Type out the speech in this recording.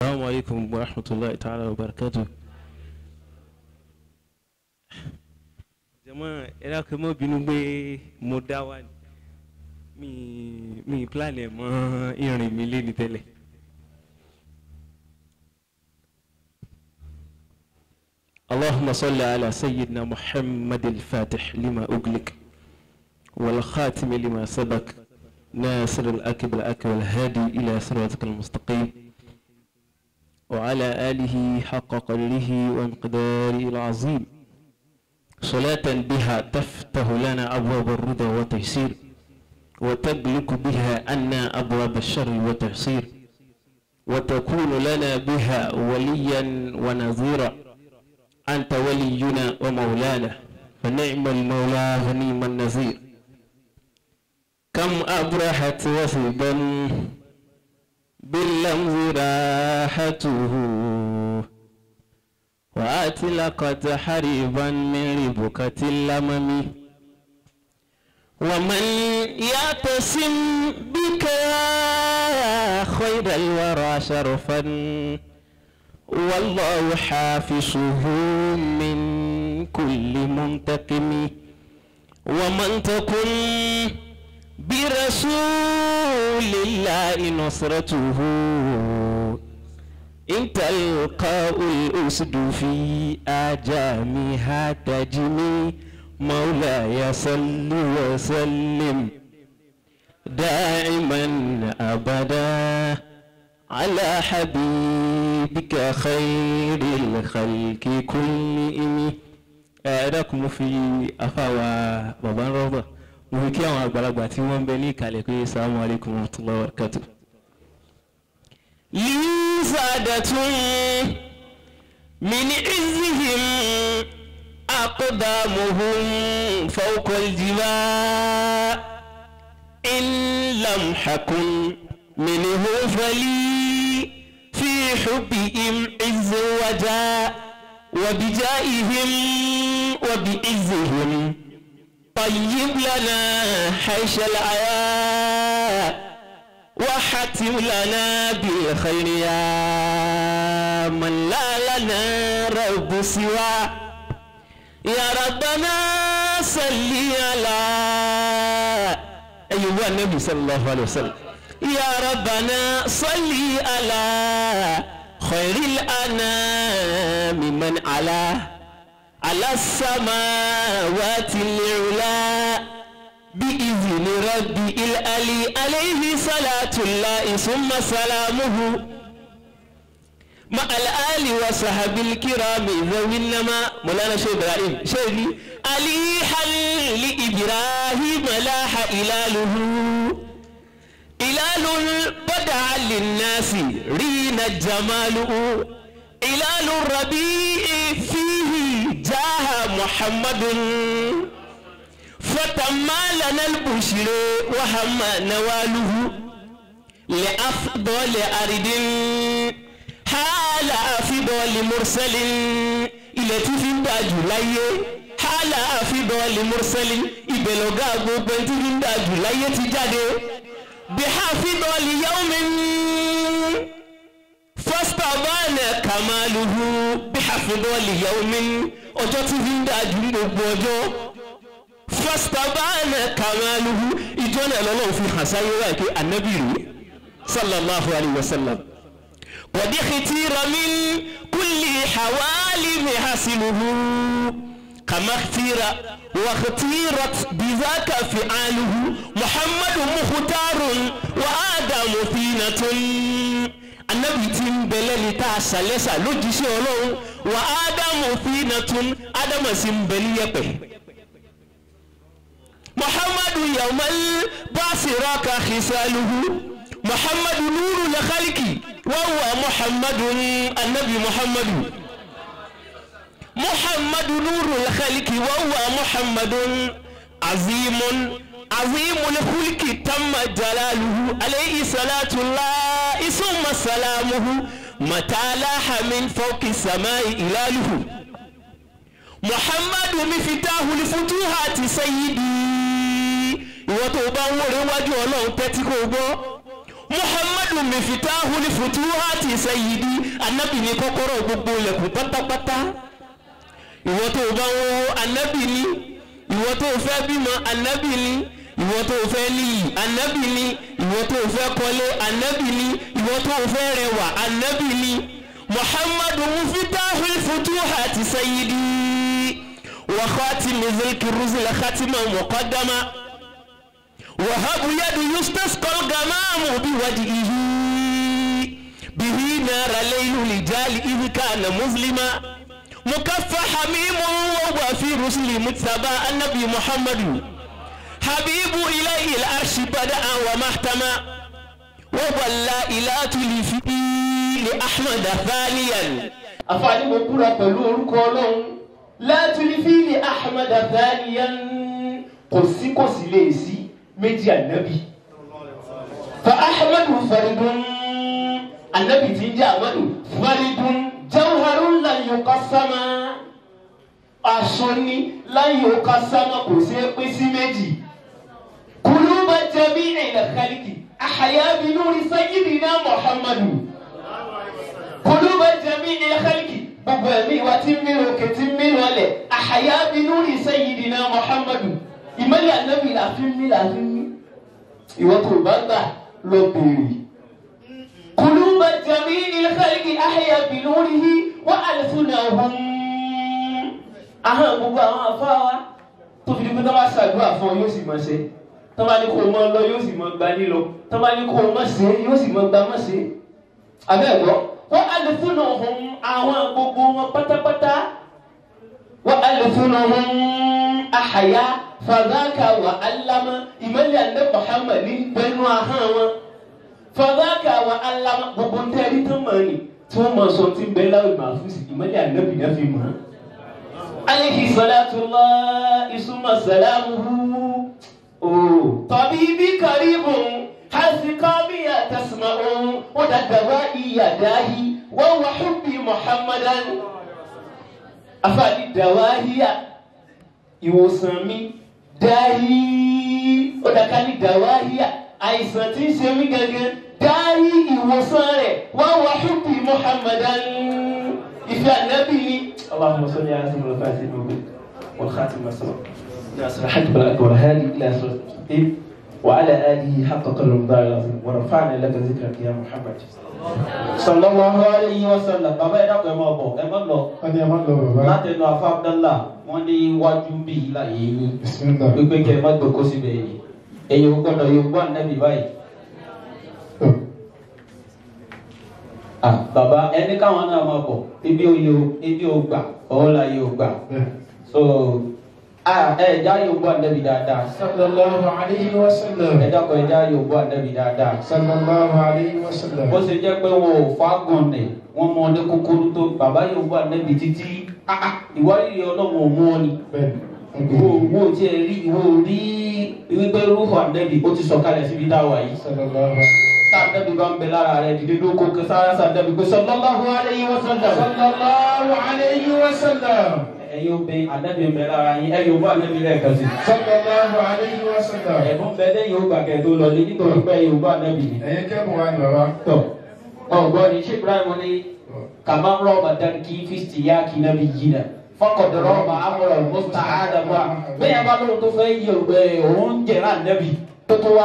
Assalamu alaikum wa rahmatullahi ta'ala wa barakatuh. Jàmá, ẹ dákun, ẹ má bínú pé mo dá wà ní mi plan ẹ̀ mọ́ ìrìn mi lé ní tẹ́lẹ̀. اللهم صل على سيدنا محمد الفاتح لما أغلق والخاتم لما سبق ناصر الأكبر الأكبر الهادي إلى صراطك المستقيم وعلى آله حق قدره ومقداره العظيم. صلاة بها تفتح لنا أبواب الرضا والتيسير، وتغلق بها عنا أبواب الشر والتعسير، وتكون لنا بها وليا ونظيرا. أنت ولينا ومولانا، فنعم المولى ونعم النظير. كم أبرحت وثبا باللمز راحته، وأطلقت حريبا من ربكة اللمم. ومن يعتصم بك خير الورى شرفا، والله حافظه من كل منتقم. ومن تكن برسول الله نصرته، إن تلقى الأسد في آجامها تجمي. مولاي صل وسلم دائما أبدا على حبيبك خير الخلق كلهم. Ẹ dákun, mo fi afáwa bàbá ń rọ́bà, mo fi kí àwọn àgbàlagbà tí wọ́n ń bẹ ní ìkàlẹ̀ pé assalamu alaikum warahmatullahi wabarakatuh. لي سادة من عزهم أقدامهم فوق الجبال، إن لم حكن منه فلي في حبهم عز وجاء. وبجائهم وبعزهم طيب لنا حيش العياء، وحتم لنا بالخير يا من لا لنا رب سوى. يا ربنا صل على أيها النبي صلى الله عليه وسلم. يا ربنا صل على خير الأنام من على السماوات العلا بإذن ربي العلي، عليه صلاة الله ثم سلامه مع الآل وصحب الكرام ذوي النما. مولانا شيخ إبراهيم شيخي علي حل لإبراهيم لاح إلاله، إلال بدع للناس رين الجمال، إلال الربيع فيه جاه محمد، فتم لنا البشر وهم نواله. لأفضل أرض حال أفضل مرسل، ilẹ̀ tí fi ń dáa jù láyé. حال أفضل مرسل, ibẹ̀ lọ̀gá gbogbo ẹni tí fi ń dáa jù láyé ti jáde. بأفضل يوم فاستبان كماله، بأفضل يوم, ọjọ́ tí fi ń dáa jù ní gbogbo ọjọ́. فاستبان كماله, ìjọ náà lọ́lọ́run fi hàn sáyé wáyé pé ànábì rí صلى الله عليه وسلم. قد اختير من كل حوالم حسنه، كما اختير واختيرت بذاك فعاله. محمد مختار وآدم طينة, Ànábì tí ń bẹ lẹ́ni tá a ṣàlẹ́sà lójíṣẹ́ Ọlọ́run. وآدم طينة, Ádámù sì ń bẹ níyẹ̀pẹ̀. محمد يوم البعث راق خصاله، محمد نور الخلق وهو محمد. النبي محمد، محمد نور الخلق وهو محمد. عظيم عظيم الخلق تم جلاله، عليه صلاة الله ثم سلامه متى لاح من فوق السماء هلاله. محمد مفتاح الفتوحات سيدي. Ìwọ tó bá ń wòrè wájú Ọlọ́run, tẹ́tí kò gbọ́. Muhammadu mifitahul futuhati sayyidi anabi ní kọ́kọ́rọ́ gbogbo ilẹ̀kùn pátápátá. Ìwọ tó bá wọ́wọ́ anabi ní, ìwọ tó fẹ́ bímọ anabi ní, ìwọ tó fẹ́ níyì anabi ní, ìwọ tó fẹ́ kọ́lé anabi ní, ìwọ tó fẹ́ rẹwà anabi ní. Muhammadu mifitahul futuhati sayyidi wa khatimi zilki rusul khatima muqaddama. وهب يد يستسقى الغمام بوجهه به نار ليل لجال إذ كان مظلما مكفى حميم وهو في رسل متبع النبي محمد حبيب إليه العرش بدأ ومحتما وظل إلى تلفي لأحمد ثانيا أفعل مبورة بلور كولون لا تلفي لأحمد ثانيا قصي قصي ليسي méjì anabi fa ahmadu faridun anabi tí ń jẹ́ ahmadu faridun jawharun lan yuqassama aṣọ ni lan yuqassama kò ṣe é pín sí méjì kuluba jami'il khalqi ahya bi nuri sayyidina muhammadu kuluba jami'il khalqi gbogbo ẹ̀mí wa tí ń mí òkè tí ń mí lọlẹ̀ ahya bi nuri sayyidina muhammadu ìmọ̀lẹ̀ ànábì làfi mí làfi mí ìwọ́n tó bá gbà lọ bèrè. Kuluba jami'il khalqi ahya bi nurihi wa alsunahum. Ahọ́n gbogbo àwọn afáwa tó fi di pé tó bá ṣàdúrà fún ọ yóò sì máa ṣe. Tó bá ní kó o máa lọ yóò sì máa gba lílọ. Tó bá ní kó o máa ṣe yóò sì máa gba máa ṣe. Àbẹ́ẹ̀gbọ́ wa alsunahum àwọn gbogbo wọn pátápátá wa alsunahum ahya. Fàdákà wà alámà ìmọ̀lẹ̀ àlẹ́ Muhammad ní bẹnu ahọ́n wọn. Fàdákà wà alámà gbogbo ń tẹ́rí tán mọ̀ ni tí wọ́n mọ̀ sọ tí ń bẹ láwùjọ màfúsì ìmọ̀lẹ̀ ànábì náà fi mọ̀. Alayhi salatullah isuma salamuhu. Tabibi qaribun hasikamiya tasma'un wa dadawa'i yadahi wa huwa hubbi Muhammadan. Afáàdì dàwáhíyà ìwòsàn mi dáhí ó dàka ní dàwáhíà àìsàn tí ń ṣe mí gangan dáhí ìwòsàn rẹ̀ wá wá hubbi muhammadan ìfẹ́ ànábì ni. Allahumma salli ala sayyidina al-Fatih wal khatim ma sabaq nasir al-haqq bil haqq wal hadi ila siratil mustaqim wa ala alihi haqqa qadrihi al-azim wa rafa'na laka dhikrak ya Muhammad sallallahu alayhi wa sallam. Bàbá ẹ dákun ẹ máa bọ̀ ẹ má lọ. Wọ́n ní ẹ má lọ bàbá. Látẹnu afa Abdallah wọ́n ní wájú bí láyé yín. Bismillah. Wípé kẹ́ ẹ má gbòkó síbẹ̀ yìí. Èyí ò gbọ́dọ̀ yóò gbọ́ ànábì báyìí. Bàbá ẹni káwọn náà máa bọ̀ ibi òye ibi ò gbà ọ̀hún láyé ò gbà. So ẹ já yóò gbọ́ ànábì dáadáa. Sallallahu alayhi wa sallam. Ẹ dákun ẹ já yóò gbọ́ ànábì dáadáa. Sallallahu alayhi wa sallam. Bó ṣe jẹ́ pé wọn ò fágùn ni wọ́n mọ ní kúkúrú tó bàbá yóò gbọ́ ànábì títí ìwárìrì ọlọ́run ò mú ọ ni. Ìwọ owó tí ẹ rí ìwọ rí wípé rúfò ànábì ó ti sọ̀kalẹ̀ síbi tá a wà yìí. Tá ànábì bá ń bẹ lára rẹ dìde lóko sára sànábì pé sallallahu alayhi wa sallam. Sallallahu alayhi wa sallam. Ẹ̀yin obìnrin ànábì ń bẹ lára yín ẹ̀yin òbá ànábì lẹ́ẹ̀kan sí. Sallallahu alayhi wa sallam. Ẹ̀bùn bẹ lẹ́yìn ògbà kẹ́ tó lọ ní nítorí pé ẹ̀yin òbá ànábì ni. Ẹ̀yin kẹ́bùn wa ni bàbá. Tọ́ ọ̀gbọ́n ni ṣé Ibrahim ní kàmá rọ́ọ̀bà dánkì fíìsì yá kí nábì yìí náà fọkọ̀dọ̀ rọ́ọ̀bà amọ̀rọ̀ mọ́tà àdàmọ́ bẹ́ẹ̀ bá lóun tó fẹ́ yẹ òun jẹ̀rọ ànábì tó tó wá.